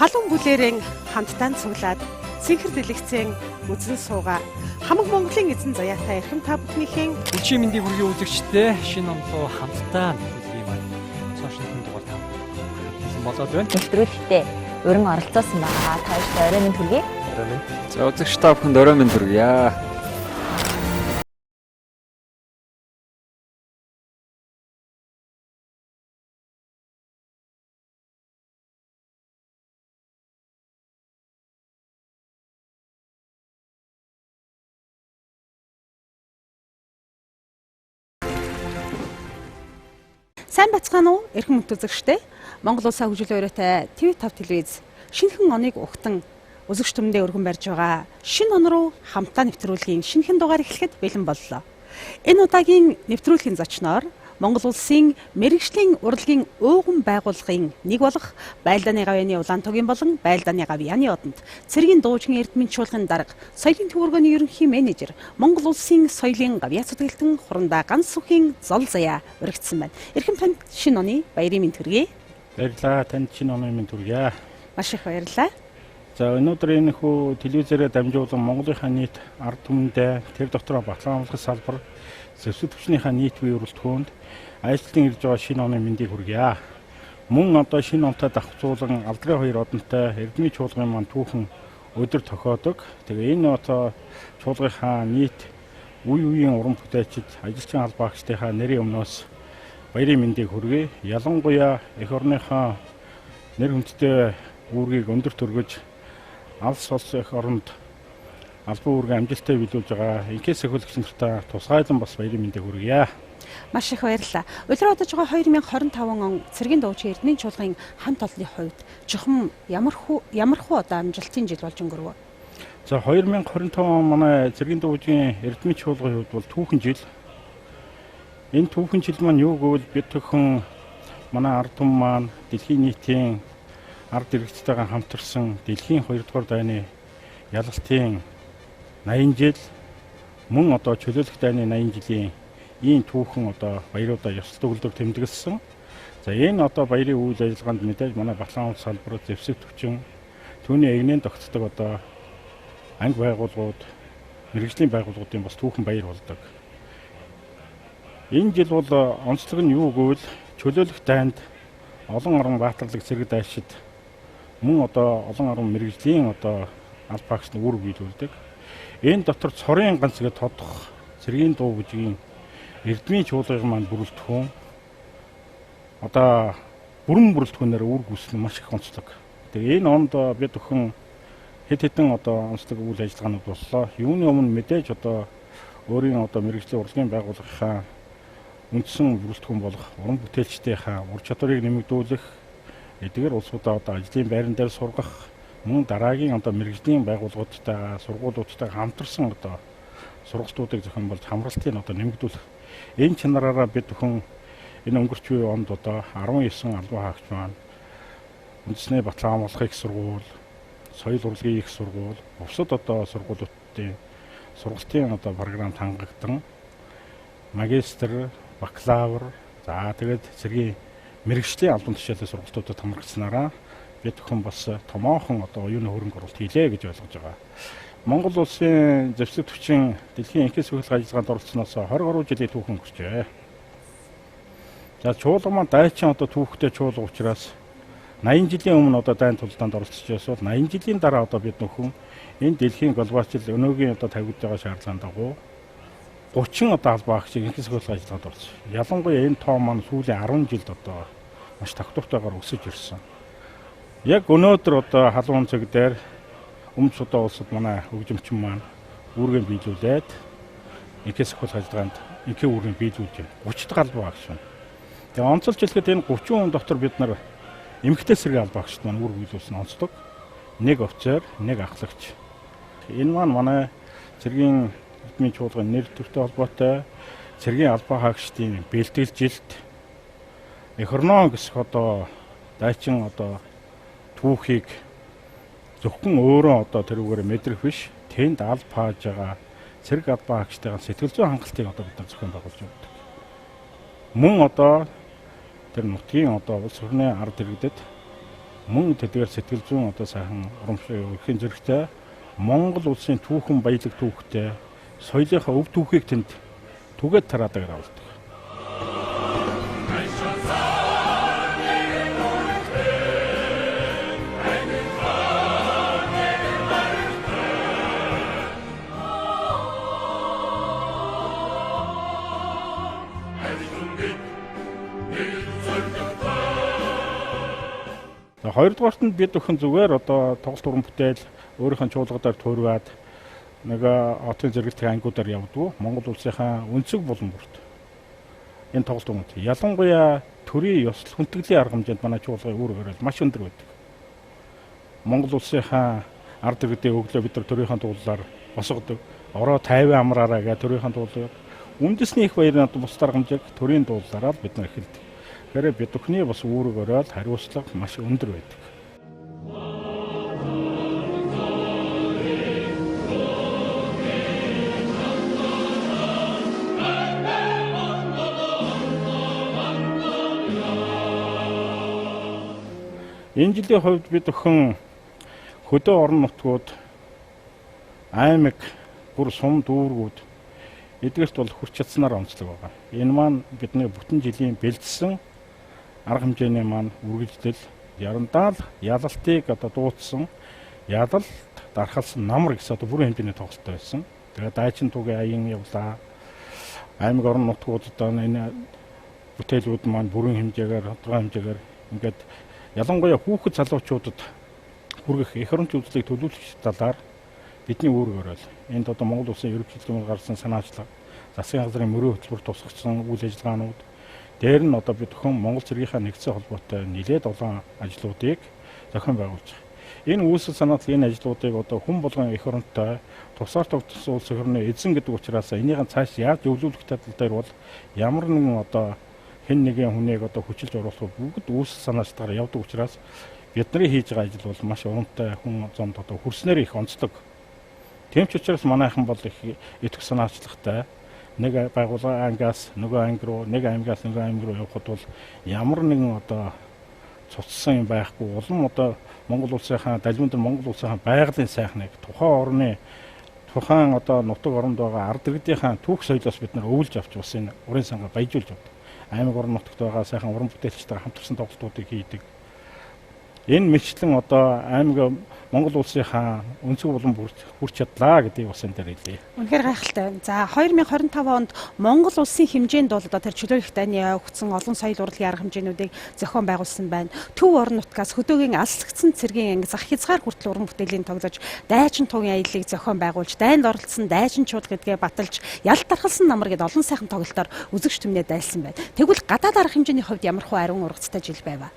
Халуун бүлээрэн хамтдаа цуглаад цэнхэр дэлгэцэн үзэн суугаа. Хамаг Монголын эзэн заяатай эрхэм та бүхнийхээ Үчи мэндийг хүргэе үзэгчдээ шинэ он руу хамтдаа нэвтрүүлгийн маань сошиал дугаар та хэлсэн болоод байна. Нэвтрүүлэгтээ өрн оролцоосон байгаа. Та хоёрт орой минь хүргэе. Орой минь. За үзэгч та бүхэнд орой минь хүргье. Сайн бацгаана уу эрхэм хүндэт үзэгчдээ. Монгол Улсын хөгжлийн өрөөтэй ТV5 телевиз шинэхэн оныг угтан үзэгч түмэндээ өргөн барьж байгаа. Шинэ он руу хамтдаа нэвтрүүлгийн шинэхэн дугаар эхлэхэд бэлэн боллоо. Энэ удаагийн нэвтрүүлгийн зочноор Монгол Улсын мэргэжлийн урлагийн ууган байгууллагын нэг болох Байлдааны гавьяаны Улаантугийн болон Байлдааны гавьяаны одонд цэргийн дуужгийн Эрдмийн чуулганы дарга, соёлын төв өргөөний ерөнхий менежер, Монгол Улсын соёлын гавьяа зүтгэлтэн Хурандаа Гансүхийн зол заяа уригдсан байна. Эрхэм танд шинэ оны баярын мэнд хүргэе. Баярлалаа. Танд шинэ оны мэнд хүргье. Маш их баярлалаа. За өнөөдөр энэ хүү телевизээрээ дамжуулан Монголынхаа нийт ард түмэндээ тэр дотроо Батлан амлах салбар зэвсэг түвшнийхээ нийт бие өрөлтгөөнд ажилтан ирж байгаа шинэ оны мэндийг хүргье. Мөн одоо шинэ онтой давхцуулан алдрын хоёр одонтой Эрдмийн чуулганы маань түүхэн өдөр тохиодог. Тэгээ энэ одоо чуулгынхаа нийт үе үеийн уран бүтээлчид ажилчин албаагчдынхаа нэрийн өмнөөс баярын мэндийг хүргэе. Ялангуяа эх орныхоо нэр хүндтэй үүргийг өндөр төргөж алс улс эх оронд албан үүргээ амжилттай биелүүлж байгаа инкээс сахиулагч нартаа тусгайлан бас баярын мэндийг хүргье. Маш их баярлалаа. Улирал одож байгаа 2025 он цэргийн дуужгийн Эрдмийн чуулгын хамт олонны хувьд чухам ямархуу одоо амжилтын жил болж өнгөрөв? За 2025 он манай цэргийн дуужгийн Эрдмийн чуулгын хувьд бол түүхэн жил. Энэ түүхэн жил маань юу гэвэл бид төхөн манай ард түмэн маань дэлхийн нийтийн ард иргэдтэйгээ хамтарсан дэлхийн 2 дугаар дайны ялалтын 80 жил мөн одоо чөлөөлөх дайны 80 жилийн ийм түүхэн одоо баяруудаа ёслол төгөлдөр тэмдэглэсэн. За энэ одоо баярын үйл ажиллагаанд мэдээж манай Батлан улс салбар зэвсэг төвчин түүний эгнээн тогтдог одоо анги байгууллагууд мэргэжлийн байгууллагуудын бас түүхэн баяр болдог. Энэ жил бол онцлог нь юу гэвэл чөлөөлөх дайнд олон орон баатарлаг цэрэг дайчид мөн одоо олон орон мэргэжлийн одоо албаагч нар үүрэг биелүүлдэг. Энэ дотор цорын ганц гэж тодох цэргийн дуу бүжгийн Эрдмийн чуулгыг маань бүрэлдэхүүн одоо бүрэн бүрэлдэхүүнээр үүрэг гүйцэтгэх нь маш их онцлог. Тэгээ энэ онд бид бүхэн хэд хэдэн одоо онцлог үйл ажиллагаанууд боллоо. Юуны өмнө мэдээж одоо өөрийн одоо мэргэжлийн урлагийн байгууллагынхаа үндсэн бүрэлдэхүүн болох уран бүтээлчдийнхаа ур чадварыг нэмэгдүүлэх, эдгээр улсуудаа одоо ажлын байран дээр сургах, мөн дараагийн одоо мэргэжлийн байгууллагуудтайгаа сургуулиудтайгаа хамтарсан одоо сургалтуудыг зохион болж хамралтыг одоо нэмэгдүүлэх. Энэ чанараараа бид бүхэн энэ өнгөрч буй онд одоо 19 албан хаагч маань үндэсний Батлан амгалах их сургууль, соёл урлагийн их сургууль, бусад одоо сургуулиудын сургалтын одоо програмд хангагдан магистр, бакалавр, за тэгээд цэргийн мэргэжлийн албан тушаалын сургалтуудад хамрагдсанараа бид бүхэн бас томоохон одоо оюуны хөрөнгө оруулалт хийлээ гэж ойлгож байгаа. Монгол Улсын зэвсэг түвшин дэлхийн инхээс хөлөх ажиллагаанд оролцсоноос 23 жилийн түүхэн өнгөрчээ. За чуулган маань дайчин одоо түүхтэй чуулга учраас 80 жилийн өмнө одоо дайн тулдаанд оролцож байсан бол 80 жилийн дараа одоо бид нөхөн энэ дэлхийн глобалчил өнөөгийн одоо тавигдж байгаа шаардлагын дагуу 30 одоо албан агчийг инхээс хөлөх ажиллагаанд оролцсон. Ялангуяа энэ тоо маань сүүлийн 10 жилд одоо маш тогтвортойгоор өсөж ирсэн. Яг өнөөдөр одоо халуун цаг дээр Өмнөд Судан улсад манай хөгжимчин маань үүргээ биелүүлээд инхээс хөлөх ажиллагаанд инхээ үүргийг биелүүлж байна. 30 дахь албан агч байна. Тэгээ онцолж хэлэхэд энэ 30 хүн дотор бид нар эмэгтэй сэргийн албан агчид маань үүрэг биелүүлсэн онцлог. Нэг офицер, нэг ахлагч. Энэ маань манай цэргийн Эрдмийн чуулганы нэр төртэй холбоотой цэргийн албан хаагчдын бэлтгэл жилт эх орноо гэсэх одоо дайчин одоо түүхийг зөвхөн өөрөө одоо тэрүүгээр мэдрэх биш, тэнд аль пааж байгаа цэрэг албан хаагчдын сэтгэл зүйн хангалтыг одоо бид нар зохион байгуулж өгдөг. Мөн одоо тэр нутгийн одоо улс орны ард иргэдэд Мөн тэдгээр сэтгэл зүйн одоо сайхан урамшиг өрхийн зэрэгтэй Монгол улсын түүхэн баялаг түүхтэй соёлынхаа өв түүхийг тэнд түгээд тараадаг болдог. Хоёрдугаарт нь бид бүхэн зүгээр одоо тоглолт уран бүтээл өөрийнхөө чуулгадаар туурваад нэг хотын зэрэгэлтийн ангиудаар явдгүү. Монгол улсынхаа өнцөг булан бүрт энэ тоглолт уран бүтээл ялангуяа төрийн ёслол хүндэтгэлийн арга хэмжээнд манай чуулгын үүрэг өрөөл маш өндөр байдаг. Монгол улсынхаа ард иргэдийн өглөө бид нар төрийнхөө дуулаар босгодог. Ороо 50 амраараа гэж төрийнхөө дуулаар үндэсний их баярын бусад арга хэмжээг төрийн дуулаараа бид нар эхэлдэг. Тэгэхээр бид бүхний бас үүрэг өрөөл хариуцлага маш өндөр байдаг. Энэ жилийн хувьд бид бүхэн хөдөө орон нутгууд, аймаг, бүр сум дүүргүүд эдгээрт бол хүрч чадсанаар онцлог байгаа. Энэ маань бидний бүтэн жилийн бэлдсэн арга хэмжээний маань үргэлжлэл ярандаал ялалтыг одоо дуудсан ялалт дархалсан намар гэсэн одоо бүрэн хэмжээний тоглолттой байсан. Тэгээд дайчин тугийн аян явлаа. Аймаг орон нутгууд одоо энэ бүтээлүүд маань бүрэн хэмжээгээр тодорхой хэмжээгээр ингээд ялангуяа хүүхэд залуучуудад хүргэх эх оронч үзлийг төлөвлөх талаар бидний үүрэг өрөөл. Энд одоо Монгол улсын ерөнхийлөгчийн гаргасан санаачлага, засгийн газрын мөрийн хөтөлбөр тусгагдсан үйл ажиллагаанууд дээр нь одоо бид бүхэн Монгол цэргийнхаа нэгдсэн холбоотой нэлээд олон ажлуудыг зохион байгуулж байгаа. Энэ үүсэл санаачлал энэ ажлуудыг одоо хүн болгон эх оронтой тусгаар тогтсон улс орны эзэн гэдэг учраас энийг цааш яаж өвлүүлэх тал дээр бол ямар нэгэн одоо хэн нэгэн хүнийг одоо хүчилж оруулах бүгд үүсэл санаачлагаар явдаг учраас бидний хийж байгаа ажил бол маш урамтай хүн зомд одоо хүрснээр их онцлог. Тийм ч учраас манайхан бол их итгэх санаачлагтай нэг байгууллага ангиас нөгөө анги руу, нэг аймгаас нөгөө аймаг руу явхад бол ямар нэгэн одоо цуцсан юм байхгүй. Улам одоо Монгол улсынхаа далимын дээр Монгол улсынхаа байгалийн сайхныг тухайн орны тухайн одоо нутаг оронд байгаа ард иргэдийнхаа түүх соёлоос бид нар өвлж авч бас энэ урын сангаа баяжуулж явдаг. Аймаг орон нутагт байгаа сайхан уран бүтээлчтэйгээ хамтарсан тоглолтуудыг хийдэг. Энэ мэтчлэн одоо аймаг Монгол улсынхаа өнцөг булан хүрч чадлаа гэдгийг бас энэ дээр хэлье. Үнэхээр гайхалтай. За 2025 онд Монгол улсын хэмжээнд бол одоо тэр чөлөөлөх дайны өгсөн олон соёл урлагийн арга хэмжээнүүдийг зохион байгуулсан байна. Төв орон нутгаас хөдөөгийн алсгдсан цэргийн анги зах хязгаар хүртэл уран бүтээлийн тоглож, дайчин тугийн аяллыг зохион байгуулж, дайнд оролцсон дайчин чуулга гэдгээ баталж, ялт дархалсан намар гэдээ олон сайхан тоглолтоор үзэгч түмнээ дайлсан байна. Тэгвэл гадаад арга хэмжээний хувьд ямар хуу ариун ургацтай жил байв?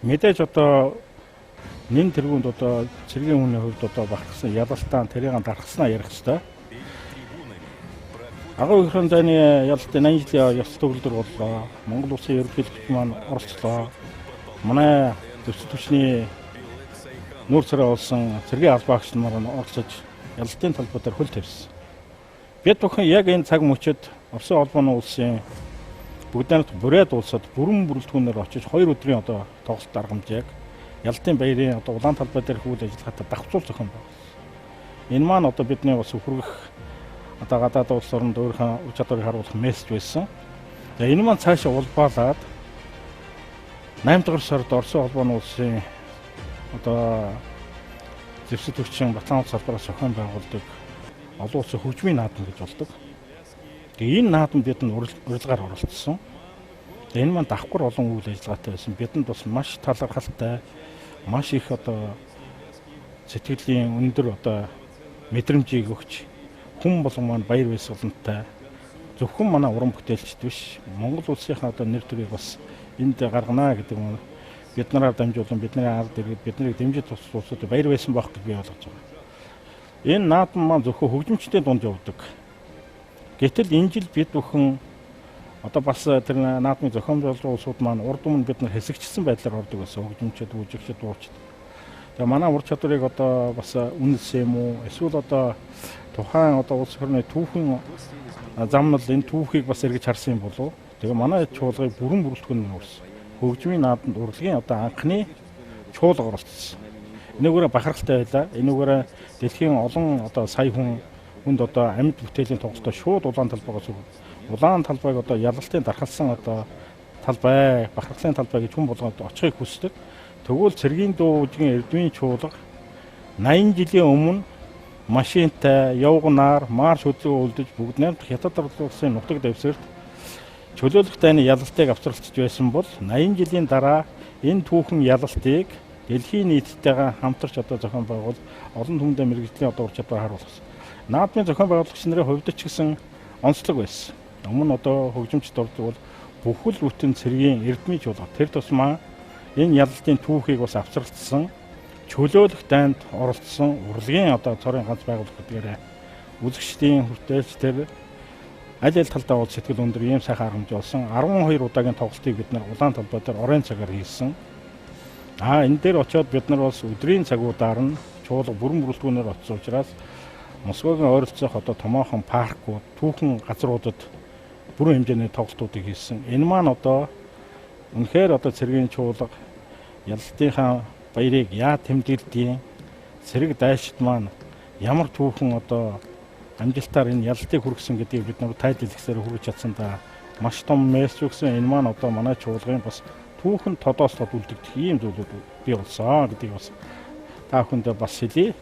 Мэдээж одоо нэн тэргуунд одоо цэргийн хүний хувьд одоо багтсан ялалтаа тэрийг дарахснаа ярих хэрэгтэй. Агуу их дайны ялалтын 80 жилийн ёслол төгөлдөр боллоо. Монгол улсын ерөнхийлөгч маань оролцлоо. Манай зөрчил түвшний нүүр царай болсон цэргийн албаагч нар оролцож ялалтын талбай дээр хөл тавьсан. Бид бүхэн яг энэ цаг мөчид Оросын холбооны улсын бүгд бүрээд улсад бүрэн бүрэлдэхүүнээр очиж 2 өдрийн одоо тоглолт арга хэмжээг ялалтын баярын одоо улаан талбай дээрх үйл ажиллагаатай давхцуул зохион байгуулсан. Энэ маань одоо бидний бас хүргэх одоо гадаад улс оронд өөрийнхөө ур чадварыг харуулах мессеж байсан. За энэ маань цаашаа улбаалаад 8 дугаар сард Оросын холбооны улсын одоо зэвсэг төвчин Батлан салбараас зохион байгуулдаг олон улсын хөгжмийн наадам гэж болдог. Тэгээ энэ наадам бидэнд урилгаар оролцсон. Энэ маань давхар олон үйл ажиллагаатай байсан. Бидэнд бас маш талархалтай, маш их одоо сэтгэлийн өндөр одоо мэдрэмжийг өгч хүн болгон маань баяр баясгалантай зөвхөн манай уран бүтээлчд биш, Монгол улсынхаа одоо нэр төрийг бас энд гаргана гэдэг нь бид нараар дамжуулан бидний ард иргэд биднийг дэмжиж тусах улсууд баяр байсан байх гэж би ойлгож байгаа. Энэ наадам маань зөвхөн хөгжимчдийн дунд явдаг. Гэтэл энэ жил бид бүхэн одоо бас тэр наадмын зохион байгуулалтын улсууд маань урд өмнө бид нар хэсэгчсэн байдлаар ордог байсан. Хөгжимчд, бүжигчд, дуучид. Тэгээ манай ур чадварыг одоо бас үнэлсэн юм уу? Эсвэл одоо тухайн одоо улс орны түүхэн замнал энэ түүхийг бас эргэж харсан юм болов уу? Тэгээ манай чуулгыг бүрэн бүрэлдэхүүн нь өрсөн. Хөгжмийн наадамд урлагийн одоо анхны чуулга оролцсон. Энүүгээр бахархалтай байлаа. Энүүгээр дэлхийн олон одоо сая хүнд одоо амьд бүтээлийн тоглолтоо шууд улаан талбайгаас улаан талбайг одоо ялалтын дархалсан одоо талбай, бахархлын талбай гэж хүн болгоод очихыг хүсдэг. Тэгвэл цэргийн дуугийн эрдмийн чуулга 80 жилийн өмнө машинтай, явганаар, марш хөдлөгөө үлдэж бүгд найрамдах Хятад улсын нутаг дэвсгэрт чөлөөлөх дайны ялалтыг авчралцж байсан бол 80 жилийн дараа энэ түүхэн ялалтыг дэлхийн нийттэйгээ хамтарч одоо зохион байгуул олон түмэндээ мэргэжлийн одоо ур чадвар харуулсан. Наадмын зохион байгуулагч нарын хувьд ч гэсэн онцлог байсан. Өмнө одоо хөгжимчд ордог бол бүхэл бүтэн цэргийн эрдмийн чуулга тэр тусмаа энэ ялалтын түүхийг бас авчралцсан, чөлөөлөх дайнд оролцсон урлагийн одоо цорын ганц байгууллага гэдгээрээ үзэгчдийн хүртээлч тэр аль аль талдаа бол сэтгэл өндөр ийм сайхан аргамж болсон. 12 удаагийн тоглолтыг бид нар улаан талбай дээр оройн цагаар хийсэн. Энэ дээр очиод бид нар бас өдрийн цагуудаар нь чуулга бүрэн бүрэлдэхүүнээр очсон учраас Москвагийн ойролцоох одоо томоохон паркууд, түүхэн газруудад бүрэн хэмжээний тоглолтуудыг хийсэн. Энэ маань одоо үнэхээр одоо цэргийн чуулга ялалтынхаа баярыг яа тэмдэглэдгийг, цэрэг дайчид маань ямар түүхэн одоо амжилтаар энэ ялалтыг хүргэсэн гэдгийг бид нар тайлбарлахсаар хүргэж чадсан да. Маш том мессеж өгсөн. Энэ маань одоо манай чуулгын бас түүхэн тодоослоод үлдэгдэх ийм зүйлүүд бий болсон гэдгийг бас та бүхэндээ бас хэлье.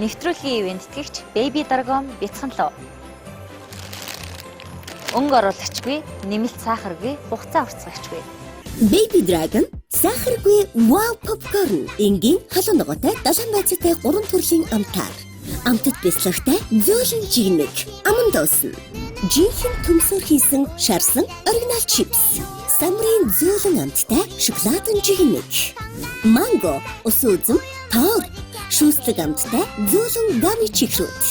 Нэвтрүүлгийн ивээн тэтгэгч Baby Dragon бяцхан луу. Өнгө оруулагчгүй, нэмэлт сахаргүй, хугацаа уртсагчгүй. Baby Dragon сахаргүй Wow Popcorn энгийн халуун ногоотой 7 байцаатай 3 төрлийн амтаар. Амтд бяцлагтай зөөлөн жигнэг, аман дуусна. Жинхэнэ төмсөөр хийсэн шарсан оригинал чипс. Самрын зөөлөн амттай шоколадын жигнэг. Манго, ус үзэм, тоор, шүүслэг амттай зөөлөн гами чихрүүд.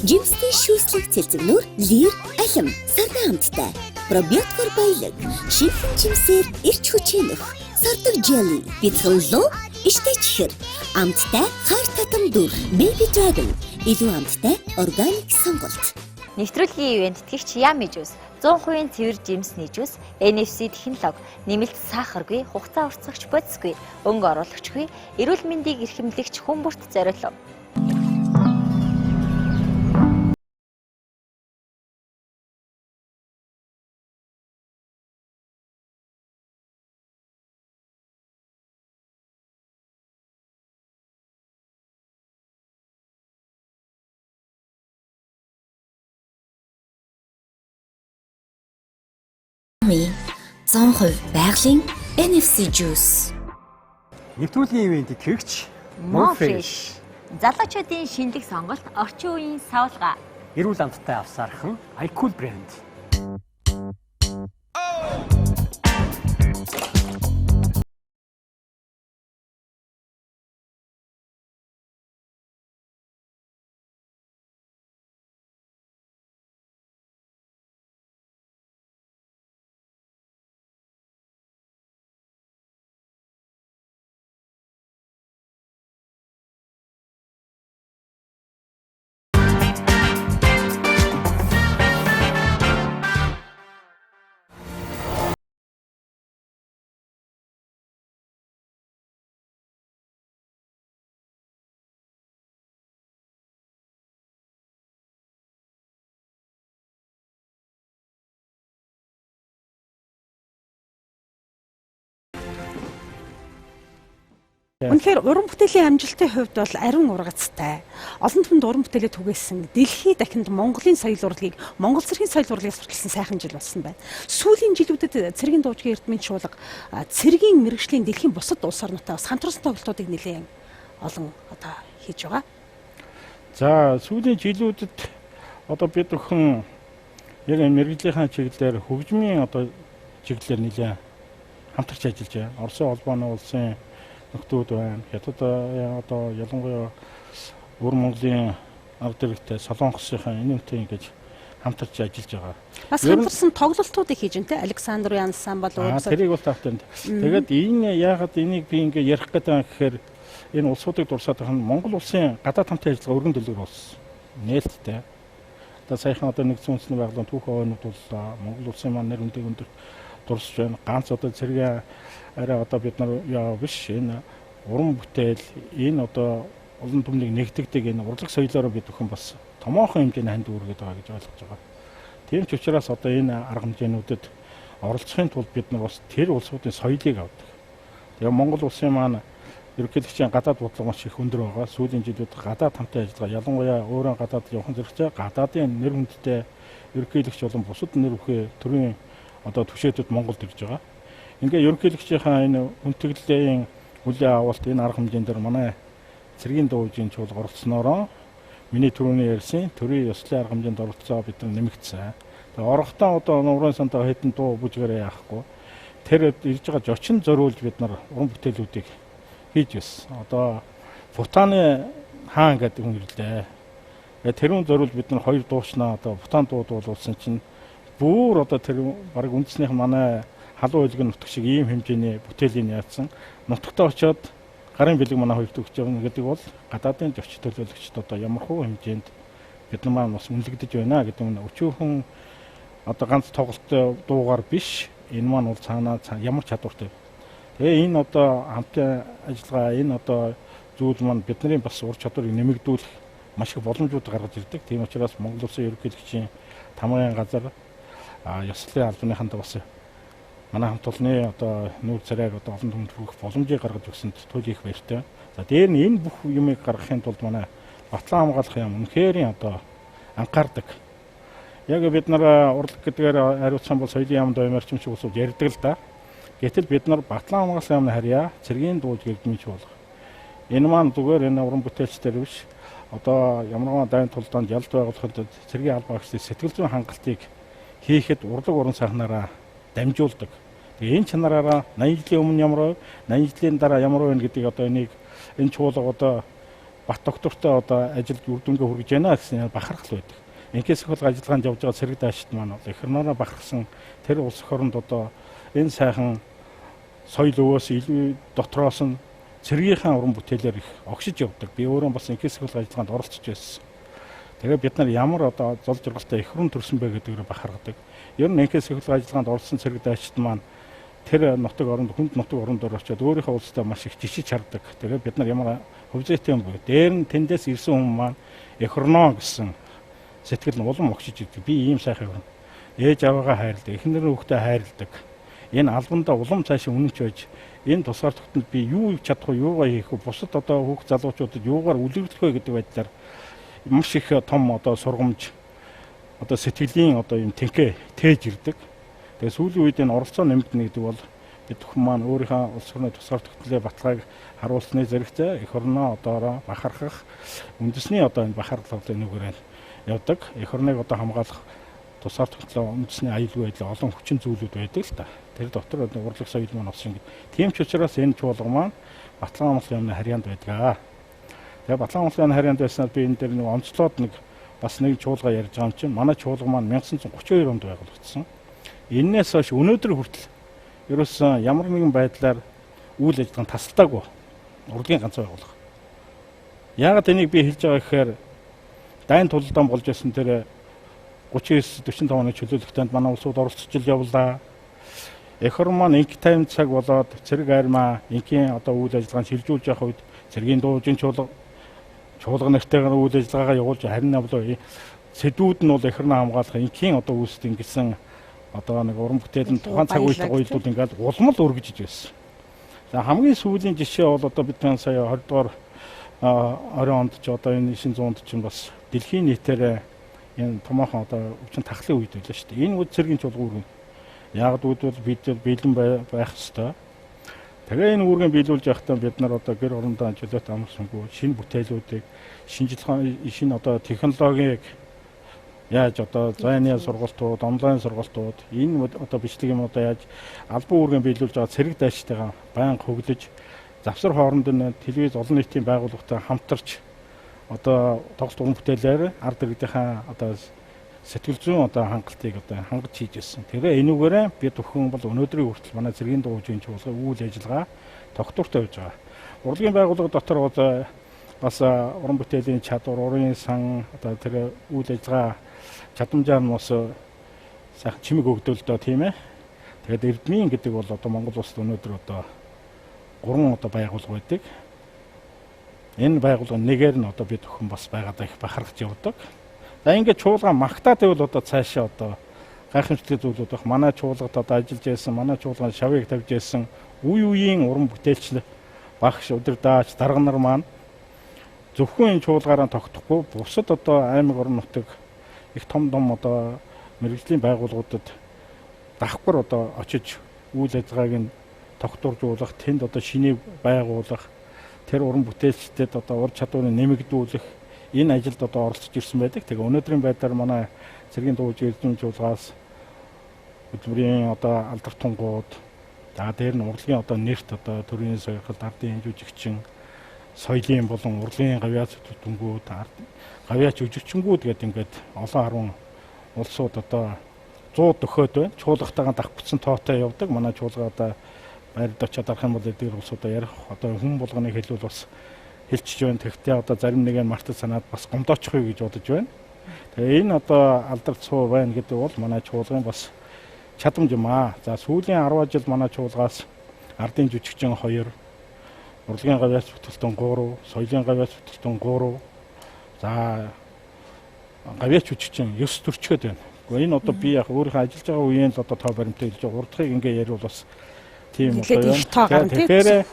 Жимсний шүүслэг цэлцэгнүүр, лир, алим, сардан амттай. Пробиотикоор баялаг, шинэхэн жимсээр эрч хүчийн нөх, сардаг jelly, бяцхан луу, иштэй чихэр, амттай хайр татам дүр. Baby Dragon илүү амттай органик сонголт. Нэвтрүүлгийн ивээн тэтгэгч Yummy Juice 100% цэвэр жимсний жуус, NFC технологи, нэмэлт сахаргүй, хугацаа уртсагч бодисгүй, өнгө оруулагчгүй, эрүүл мэндийг эрхэмлэгч хүн бүрт зориулав. Ми 100% байгалийн NFC juice. Нэвтрүүлгийн ивээн тэтгэгч Mofish. Залуучуудын шинэлэг сонголт, орчин үеийн савлгаа. Эрүүл амттай авсаархан iCool брэнд. Үнэхээр уран бүтээлийн амжилтын хувьд бол ариун ургацтай. Олон түмэнд уран бүтээлээ түгээсэн дэлхийд дахинд Монголын соёл урлагийг, Монгол цэргийн соёл урлагийг сурталсан сайхан жил болсон байна. Сүүлийн жилүүдэд цэргийн дуужгийн эрдмийн чуулга цэргийн мэргэжлийн дэлхийн бусад улс орнуудтай бас хамтарсан тоглолтуудыг нэлээд олон одоо хийж байгаа. За сүүлийн жилүүдэд одоо бид бүхэн яг энэ мэргэжлийнхаа чиглэлээр хөгжмийн одоо чиглэлээр нэлээд хамтарч ажиллаж байна. Оросын холбооны улсын нөхдүүд байна. Хятад одоо ялангуяа өвөр Монголын ард иргэдтэй Солонгосынхаа энэ үнтэй ингэж хамтарч ажиллаж байгаа. Бас хамтарсан тоглолтуудыг хийж байна те Александр Янсан бол өөр. Тэрийг бол таавтай. Тэгээд энэ яагаад энийг би ингээ ярих гэдэг юм гэхээр энэ улсуудыг дурсаад байгаа нь Монгол улсын гадаад хамтын ажиллагаа өргөн дэлгэр болсон. Нээлттэй. Одоо саяхан одоо нэгдсэн үндэсний байгууллагын түүх овоонууд бол Монгол улсын маань нэр хүндийг өндөр дурсаж байна. Ганц одоо цэргийн арай одоо бид нар яа биш энэ уран бүтээл энэ одоо олон түмнийг нэгтгэдэг энэ урлаг соёлоороо бид бүхэн бас томоохон хэмжээний ханд үүргээд байгаа гэж ойлгож байгаа. Тийм ч учраас одоо энэ арга хэмжээнүүдэд оролцохын тулд бид нар бас тэр улсуудын соёлыг авдаг. Тэгээ Монгол улсын маань ерөнхийлөгчийн гадаад бодлого маш их өндөр байгаа. Сүүлийн жилүүд гадаад хамтын ажиллагаа ялангуяа өөрөө гадаад явах зэрэгцээ гадаадын нэр хүндтэй ерөнхийлөгч болон бусад нэр бүхий төрийн одоо түвшээдүүд Монголд ирж байгаа. Ингээ ерөнхийлөгчийнхаа энэ хүндэтгэлийн хүлээн авалт энэ арга хэмжээнд дээр манай цэргийн дуугийн чуулга оролцсноороо миний түрүүний ярьсан төрийн ёслолын арга хэмжээнд оролцоо бид нар нэмэгдсэн. Тэгээ орохдоо одоо нуурын сандаа хэдэн дуу бүжгээрээ яахгүй. Тэр ирж байгаа жочин зориулж бид нар уран бүтээлүүдийг хийж байсан. Одоо Бутаны хаан гэдэг хүн ирлээ. Тэгээ тэр хүн зориулж бид нар хоёр дуучнаа одоо Бутан дуу дуулуулсан чинь бүр одоо тэр баг үндэснийх манай халуун ойлгийн нутаг шиг ийм хэмжээний бүтээлийн яатсан. Нутагтаа очиод гарын бэлэг манай хоёрт өгч явна гэдэг бол гадаадын зочид төлөөлөгчд одоо ямар хуу хэмжээнд бид нар маань бас үнэлэгдэж байна гэдэг нь өчүүхэн одоо ганц тоглолт дуугаар биш энэ маань бол цаанаа ямар чадвартай. Тэгээ энэ одоо хамтын ажиллагаа энэ одоо зүйл маань бидний бас ур чадварыг нэмэгдүүлэх маш их боломжууд гаргаж ирдэг. Тийм учраас Монгол улсын ерөнхийлөгчийн тамгын газар ёслолын албаныханд бас манай хамт олонны одоо нүүр царайг одоо олон түмэнд хүргэх боломжийг гаргаж өгсөнд туйл их баяртай. За дээр нь энэ бүх юмыг гаргахын тулд манай батлан хамгаалах юм үнэхээр одоо анхаардаг. Яг бид нар урлаг гэдгээр хариуцсан бол соёлын яамд баймаар ч юм шиг усууд ярьдаг л да. Гэтэл бид нар батлан хамгаалах яамны харьяа цэргийн дууж гэрдмийн чуулга. Энэ маань зүгээр энэ уран бүтээлчдэр биш. Одоо ямар нэгэн дайн тулдаанд ялд байгуулахад цэргийн албан агчдын сэтгэл зүйн хангалтыг хийхэд урлаг уран сайхнаараа дамжуулдаг. Тэгээ энэ чанараараа 80 жилийн өмнө ямар байв, 80 жилийн дараа ямар байна гэдгийг одоо энийг энэ чуулга одоо бат доктортой одоо ажилд үр дүнгээ хүргэж байна гэсэн бахархал байдаг. Инкээс их бол ажиллагаанд явж байгаа цэрэг даашид маань бол эх орноороо бахархсан тэр улс оронд одоо энэ сайхан соёл өвөөс илүү дотроос нь цэргийнхаа уран бүтээлээр их огшиж явдаг. Би өөрөө бас инкээс их бол ажиллагаанд оролцож байсан. Тэгээ бид нар ямар одоо зол жаргалтай эх рүү төрсөн бэ гэдгээр бахархдаг. Ер нь инкээс их бол ажиллагаанд оролцсон цэрэг даашид маань тэр нутаг оронд хүнд нутаг оронд очиод өөрийнхөө улстай маш их жишиж хардаг. Тэгээ бид нар ямар хувьзайтай юм бэ? Дээр нь тэндээс ирсэн хүн маань эх орноо гэсэн сэтгэл нь улам огшиж идэг. Би ийм сайхан юм. Ээж аваагаа хайрладаг, эхнэр хүүхдээ хайрладаг. Энэ албандаа улам цаашаа үнэнч байж энэ тусгаар тогтнолд би юу чадах вэ, юугаа хийх вэ, бусад одоо хүүхд залуучуудад юугаар үлгэрлэх вэ гэдэг байдлаар маш их том одоо сургамж одоо сэтгэлийн одоо юм тэнхээ тээж ирдэг. Тэгээ сүүлийн үед энэ оролцоо нэмэгдэнэ гэдэг бол бид бүхэн маань өөрийнхөө улс орны тусгаар тогтнолын баталгааг харуулсны зэрэгцээ эх орноо одоороо бахархах үндэсний одоо энэ бахархал одоо энүүгээр явдаг. Эх орныг одоо хамгаалах тусгаар тогтнолын үндэсний аюулгүй байдлын олон хүчин зүйлүүд байдаг л та. Тэр дотор урлаг соёл маань бас ингэ. Тийм ч учраас энэ чуулга маань Батлан хамгаалах яамны харьяанд байдаг. Тэгээ Батлан хамгаалах яамны харьяанд байснаар би энэ дээр нэг онцлоод нэг бас нэг чуулга ярьж байгаа юм чинь манай чуулга маань 1932 онд байгуулагдсан. Энээс хойш өнөөдөр хүртэл ерөөсөн ямар нэгэн байдлаар үйл ажиллагаа тасалтаагүй урлагийн ганц байгууллага. Яагаад энийг би хэлж байгаа гэхээр дайн тулалдаан болж байсан тэр 39 45 оны чөлөөлөлтөнд манай улсууд оролцож ил явлаа. Эх орн маань инк тайм цаг болоод цэрэг армаа инкийн одоо үйл ажиллагаанд шилжүүлж явах үед цэргийн дуужийн чуулга нэртэйгээр үйл ажиллагаагаа явуулж харин авлаа. Сэдвүүд нь бол эх орноо хамгаалах инкийн одоо үүсэлт ингэсэн одоо нэг уран бүтээл нь тухайн цаг үед гоёлдууд ингээд улам л өргөжж байсан. За хамгийн сүүлийн жишээ бол одоо бид сая 20 дугаар 20 онд ч одоо энэ 900 онд ч бас дэлхийн нийтээр энэ томоохон одоо өвчин тахлын үед байлаа шүү дээ. Энэ үд цэргийн чуулга үүргэн. Яг гэвэл бид бэлэн байх ёстой. Тэгээ энэ үүргийг биелүүлж явахдаа бид нар одоо гэр орондоо чөлөөт амарсангүй шинэ бүтээлүүдийг шинжилгээ шинэ одоо технологиг яаж одоо зайны сургалтууд, онлайн сургалтууд энэ одоо бичлэг юм одоо яаж албан үүргийг биелүүлж байгаа цэрэг дайчтайгаа байнга хөглөж завсар хооронд нь телевиз олон нийтийн байгууллагатай хамтарч одоо тоглолт уран бүтээлээр ард иргэдийнхаа одоо Сэтгэл зүйн одоо хангалтыг одоо хангаж хийж ирсэн. Тэгээ энүүгээрээ бид бүхэн бол өнөөдрийн хүртэл манай цэргийн дуучин чуулган үйл ажиллагаа тогтвортой явж байгаа. Урлагийн байгууллага дотор бол бас уран бүтээлийн чадвар, урын сан одоо тэр үйл ажиллагаа чадамжаар нь бас сайхан чимэг өгдөл дөө, тийм ээ. Тэгээд Эрдмийн гэдэг бол одоо Монгол улсад өнөөдөр одоо 3 одоо байгууллага байдаг. Энэ байгууллага нэгээр нь одоо бид бүхэн бас байгаадаа их бахархаж явдаг. За ингээд чуулган магтаад байвал одоо цаашаа одоо гайхамшигтай зүйлүүд байх. Манай чуулгад одоо ажиллаж байсан, манай чуулган шавыг тавьж байсан үе үеийн уран бүтээлч багш, удирдаач, дарга нар маань зөвхөн энэ чуулгаараа тогтохгүй бусад одоо аймаг орон нутаг их том том одоо мэргэжлийн байгууллагуудад давхар одоо очиж үйл ажиллагааг нь тогтворжуулах, тэнд одоо шинийг байгуулах, тэр уран бүтээлчдэд одоо ур чадварыг нэмэгдүүлэх энэ ажилд одоо оролцож ирсэн байдаг. Тэгээ өнөөдрийн байдлаар манай цэргийн дуучин эрдэм чуулгаас хөдөлмөрийн одоо алдар тунгууд, за дээр нь урлагийн одоо нэрт одоо төрийн сойрхолт, ардын жүжигчин, соёлын болон урлагийн гавьяач дүнгүүд, гавьяач үжигчэнгүүд гэдэг ингээд олон арван улсууд одоо 100 дөхөөд байна. Чуулгатайгаа давхцсан тоотой явдаг. Манай чуулга одоо байрд очиад арах юм бол эдгээр улсуудаа ярих одоо хүн болгоныг хэлвэл бас хэлчихэж байна. Тэгтээ одоо зарим нэг нь мартаж санаад бас гомдоочих юу гэж бодож байна. Тэгээ энэ одоо алдар цуу байна гэдэг бол манай чуулгын бас чадамж юм аа. За сүүлийн 10 жил манай чуулгаас ардын жүжигчин 2, урлагийн гавьяач бүтэлтэн 3, соёлын гавьяач бүтэлтэн 3, за гавьяач жүжигчин 9 төрчгöd байна. Гэхдээ энэ одоо би яг өөрийнхөө ажиллаж байгаа үеийн л одоо тоо баримттай хэлж байгаа. Урдхыг ингээ яриул бас тийм одоо юм. Тэгэхээр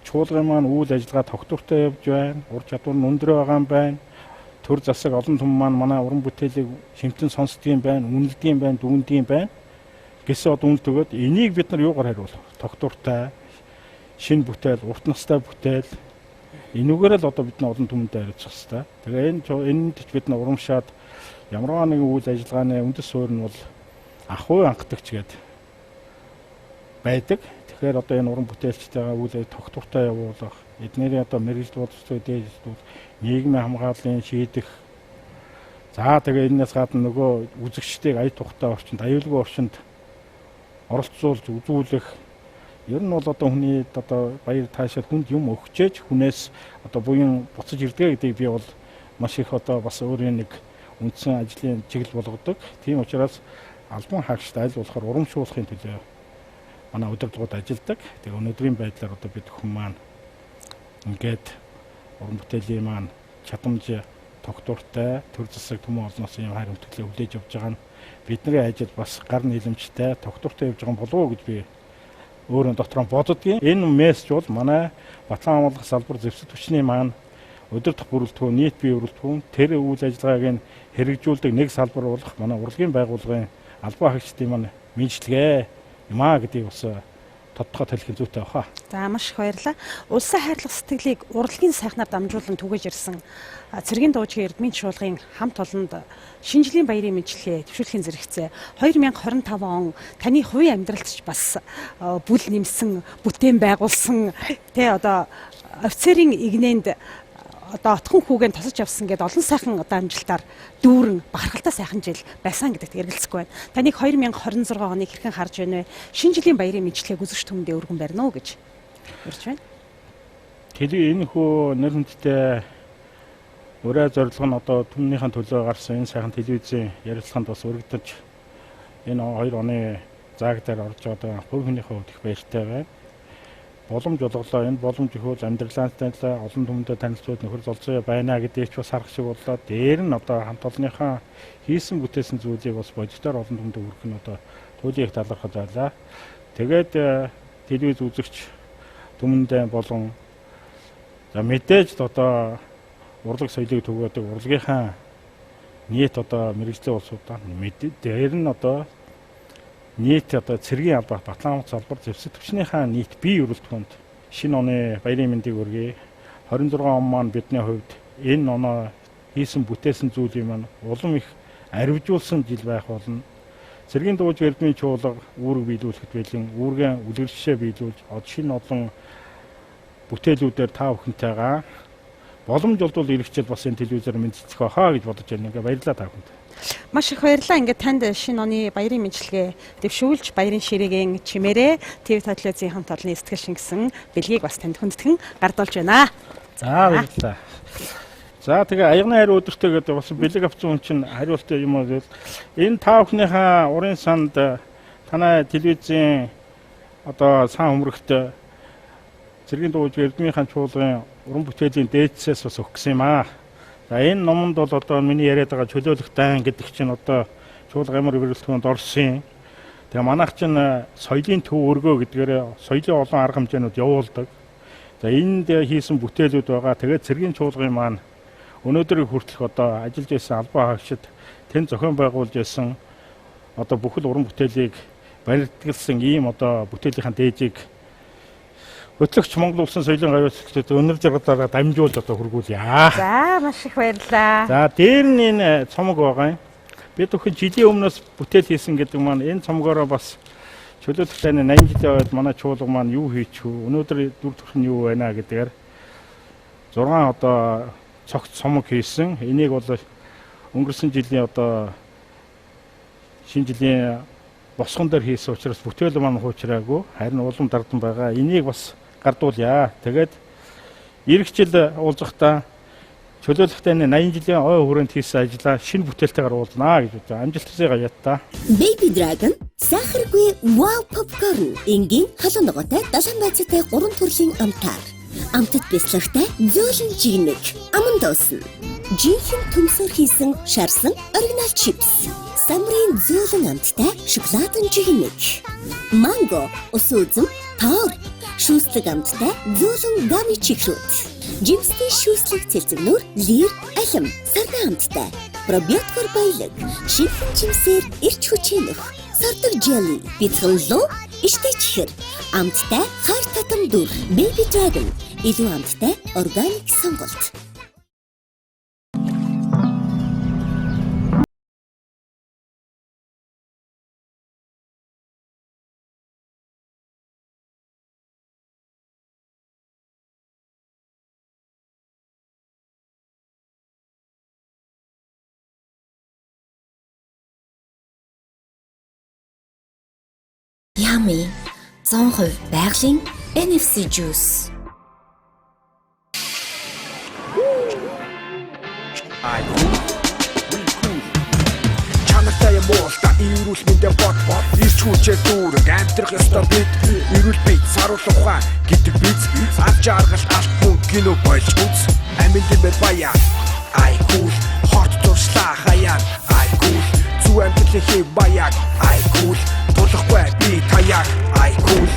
чуулган маань үйл ажиллагаа тогтвортой явж байна. Ур чадвар нь өндөр байгаа юм байна. Төр засаг олон түмэн маань манай уран бүтээлийг шимтэн сонсдгийн юм байна, үнэлдэг юм байна, дүндэг юм байна гэсэн одоо үнэлт өгөөд энийг бид нар юугаар хариулах? Тогтвортой, шинэ бүтээл, урт настай бүтээл энүүгээр л одоо бид нар олон түмэндээ хариуцах хэрэгтэй. Тэгээ энэ энэнд ч бид нар урамшаад ямарваа нэгэн үйл ажиллагааны үндэс суурь нь бол ахуй хангатагч гэдэг байдаг. Тэгэхээр одоо энэ уран бүтээлчтэйгээ үйл тогтвортой явуулах, эднэрийн одоо мэргэжил боловсрол дээжлүүл, нийгмийн хамгааллын шийдэх. За тэгээ энэс гадна нөгөө үзэгчдийг ая тухтай орчинд, аюулгүй орчинд оролцуулж үзүүлэх. Ер нь бол одоо хүний одоо баяр таашаал хүнд юм өгчээж хүнээс одоо буян буцаж ирдэг гэдгийг би бол маш их одоо бас өөрийн нэг үндсэн ажлын чиглэл болгодог. Тийм учраас албан хаагчид аль болохоор урамшуулахын төлөө манай удирдлагууд ажилладаг. Тэгээ өнөөдрийн байдлаар одоо бид хүн маань ингээд уран бүтээлийн маань чадамж тогтвортой төр засаг түмэн олноос юм хайр хүндэтгэл хүлээж авч байгаа нь бидний ажил бас гар нийлэмжтэй тогтвортой явж байгаа болов уу гэж би өөрөө дотроо боддгийн. Энэ мессеж бол манай Батлан хамгаалах салбар зэвсэг түвшний маань удирдах бүрэлдэхүүн, нийт бие бүрэлдэхүүн тэр үйл ажиллагааг нь хэрэгжүүлдэг нэг салбар болох манай урлагийн байгууллагын албан хаагчдын маань мэдчилгээ юм аа гэдгийг бас тодтогоо хэлэх зүйтэй баха. За маш их баярлалаа. Улсын хайрлах сэтгэлийг урлагийн сайхнаар дамжуулан түгээж ирсэн цэргийн дуужгийн Эрдмийн чуулгын хамт олонд шинэ жилийн баярын мэндчилгээ төвшүүлэхийн зэрэгцээ 2025 он таны хувийн амьдралд ч бас бүл нэмсэн, бүтээн байгуулсан, тэ одоо офицерийн игнэнд одоо отхон хүүгэн тосож авсан гэдээ олон сайхан одоо амжилтаар дүүрэн бахархалтай сайхан жил байсан гэдэгт эргэлзэхгүй байна. Таныг 2026 оныг хэрхэн харж байна вэ? Шинэ жилийн баярын мэндчилгээг үзэгч түмэндээ өргөн барина уу гэж урьж байна. Тэгээ энэ хөө нэр хүндтэй урай зорилго нь одоо түмнийхэн төлөө гарсан энэ сайхан телевизийн ярилцлаганд бас өргөдөж энэ 2 оны зааг дээр орж байгаа хувь хүнийхээ хувьд их баяртай байна. Боломж олголоо. Энэ боломж ихвэл амьдралаа танилцаа, олон түмэндээ танилцуулж нөхөр золцоо байна гэдгийг ч бас харах шиг боллоо. Дээр нь одоо хамт олонныхаа хийсэн бүтээсэн зүйлийг бас бодитоор олон түмэндээ хүргэх нь одоо туйлын их талархаж байлаа. Тэгээд телевиз үзэгч түмэндээ болон за мэдээж одоо урлаг соёлыг түгээдэг урлагийнхаа нийт одоо мэргэжлийн улсуудаа дээр нь одоо нийт одоо цэргийн албаа Батлан хамгаалах салбар зэвсэг түвшнийхээ нийт бие өрөлдөхөнд шинэ оны баярын мэндийг өргөе. 26 он маань бидний хувьд энэ оноо хийсэн бүтээсэн зүйлийн маань улам их аривжуулсан жил байх болно. Цэргийн дууж Эрдмийн чуулга үүрэг биелүүлэхэд бэлэн үүргээ үлгэршээ биелүүлж од шинэ олон бүтээлүүдээр та бүхэнтэйгээ боломж олдвол ирэх жил бас энэ телевизээр мэндэлцэх байхаа гэж бодож байна. Ингээ баярлалаа та бүхэнд. Маш их баярлалаа. Ингээд танд шинэ оны баярын мэндчилгээ дэвшүүлж баярын ширээгийн чимээрээ ТV телевизийн хамт олонны сэтгэл шингэсэн бэлгийг бас танд хүндэтгэн гардуулж байна. За, баярлалаа. За, тэгээ аягны хариу өдөртөө гэдэг бас бэлэг авсан хүн чинь хариултаа юм уу гэвэл энэ та бүхнийхээ урын санд танай телевизийн одоо сан хөмрөгт цэргийн дууж Эрдмийн чуулгын уран бүтээлийн дээдсээс бас өгөх гэсэн юм аа. За, энэ номонд бол одоо миний яриад байгаа чөлөөлөх дайн гэдэг чинь одоо чуулга ямар бүрэлдэхүүнд орсон. Тэгээ манайх чинь соёлын төв өргөө гэдгээр соёлын олон арга хэмжээнүүд явуулдаг. За, энд хийсэн бүтээлүүд байгаа. Тэгээд цэргийн чуулгын маань өнөөдөр хүртэлх одоо ажиллаж байсан албан хаагчид тэн зохион байгуулж байсан одоо бүхэл уран бүтээлийг баримтгалсан ийм одоо бүтээлийнхэн дээжийг хөтлөгч Монгол Улсын соёлын гавьяалагчдад өнөр жаргалаараа дамжуулж одоо хүргүүлье. За, маш их баярлалаа. За, дээр нь энэ цомог байгаа юм. Бид бүхэн жилийн өмнөөс бүтээл хийсэн гэдэг маань энэ цомгоороо бас чөлөөлөх дайны 80 жилийн ойд манай чуулга маань юу хийчих вэ? Өнөөдөр дүр төрх нь юу байна гэдгээр 6 одоо цогц цомог хийсэн. Энийг бол өнгөрсөн жилийн одоо шинэ жилийн босгон дээр хийсэн учраас бүтээл маань хуучраагүй, харин улам дардан байгаа. Энийг бас гардуулъя. Тэгээд эх жил уулзахдаа чөлөөлөх дайны 80 жилийн ой хүрээнд хийсэн ажлаа шинэ бүтээлтэйгээр уулзнаа гэж бодож амжилт хүсье гаятта. Baby Dragon сахаргүй wow popcorn энгийн халуун ногоотой далайн байцаатай 3 төрлийн амтаар. Амтд бяцлагтай зөөлөн жигнэг аман доосно. Жинхэнэ төмсөөр хийсэн шарсан оригинал чипс. Самрын зөөлөн амттай шоколадын жигнэг. Манго, ус үзэм, тоор, шүүслэг амттай зөөлөн гами чихрүүд. Жимсний шүүслэг цэлцэгнүүр, лир, алим, сардан амттай. Пробиотикоор баялаг, шинэхэн жимсээр эрч хүчээ нөх. Сардаг jelly, бяцхан луу, иштэй чихэр. Амттай хайр татам дүр. Baby Dragon илүү амттай органик сонголт. Yummy 100% байгалийн NFC juice. Чанартай юм уу та эрүүл мэндэ бод бод ирч хүчээр дүүрэг амьдрах ёстой бид эрүүл бие саруул ухаан гэдэг биз авч аргал алт мөнгө кино болж үз амин дэмэр баяа ай кул хот туршлаа хаяа ай кул зүг амьдралын хэв маяг ай кул тулахгүй би таяаг ай кул.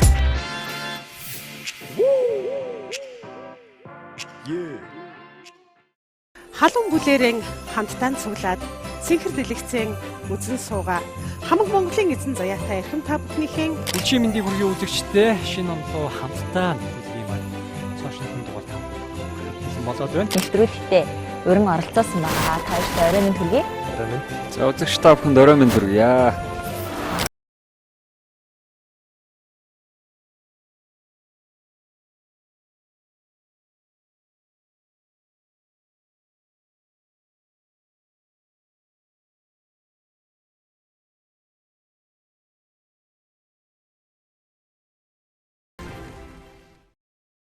Халуун бүлээрэн хамтдаа цуглаад цэнхэр дэлгэцэн үзэн суугаа. Хамаг Монголын эзэн заяатай эрхэм та бүхнийхээ Хүчийн мэндийг хүргэе үзэгчдээ шинэ он руу хамтдаа нэвтрүүлгийн маань цоо шинэхэн дугаар та бэлэн болоод байна. Нэвтрүүлэгтээ өрн оролцуулсан байгаа. Та хоёрт орой минь хүргэе. За, үзэгч та бүхэнд орой минь хүргье.